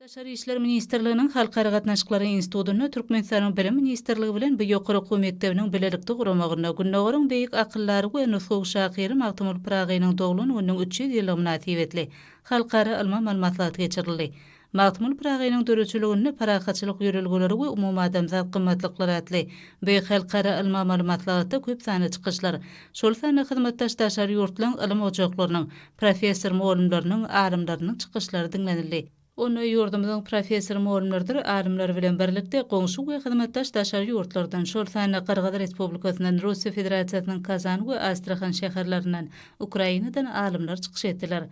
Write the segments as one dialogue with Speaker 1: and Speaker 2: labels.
Speaker 1: Daşary işler ministrliginiň Halkara gatnaşyklary institutynda Türkmenistanyň Bilim ministrligi bilen bu ýokary okuw mekdebiniň bilelikde guramagynda Gündogaryň beýik akyldary we nusgawy şahyry Magtymguly Pyragynyň doglan gününiň 300 ýyllygy mynasybetli halkara ylmy-amaly maslahat geçirildi. Magtymguly Pyragynyň döredijiliginde parahatçylyk ýörelgeleri we umumadamzat gymmatlyklary atly bu halkara ylmy-amaly maslahatda köp sanly çykyşlar, şol sanda hyzmatdaş daşary ýurtlaryň ylym ojaklarynyň professor-mugallymlarynyň, alymlarynyň çykyşlary diňlenildi. Onda ýurdumyzyň professor-mugallymlarydyr alymlary bilen birlikde goňşy we hyzmatdaş daşary ýurtlardan, şol sanda Gyrgyz Respublikasyndan, Russiýa Federasiýasynyň Kazan we Astrahan şäherlerinden, Ukrainadan alymlar çykyş etdiler.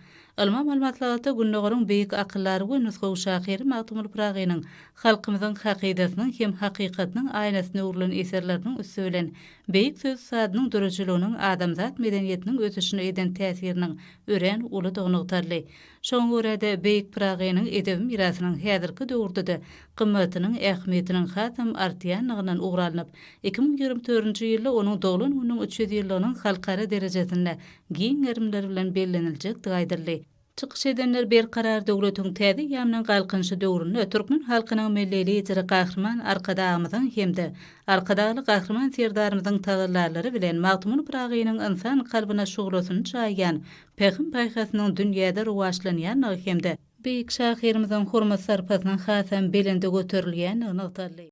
Speaker 1: Ylmy-amaly maslahatda Gündogaryň beýik akyldary we nusgawy şahyry Magtymguly Pyragynyň halkymyzyň hakydasynyň hem hakykatynyň aýnasyna öwrülen eserleriniň üsti bilen beýik söz ussadynyň döredijiliginiň adamzat medeniýetiniň ösüşine eden täsiriniň örän uludygy nygtaldy. Şoňa görä-de, beýik Pyragynyň edebi mirasynyň häzirki döwürde-de gymmatynyň, ähmiýetiniň hasam artýandygyndan ugur alnyp, 2024-nji ýylda onuň doglan gününiň 300 ýyllygynyň halkara derejesinde giň gerimler bilen belleniljekdigi aýdyldy. Çykyş edenler Berkarar döwletiň täze eýýamynyň Galkynyşy döwründe türkmen halkynyň Milli Lideri Gahryman Arkadagymyzyň hem-de Arkadagly Gahryman Serdarymyzyň tagallalary bilen Magtymguly Pyragynyň ynsan kalbyna şuglasyny çaýýan pähim-paýhasynyň dünýäde rowaçlanýandygy hem-de beýik şahyrymyzyň hormat-sarpasynyň hasam belende göterilýändigi nygtaldy.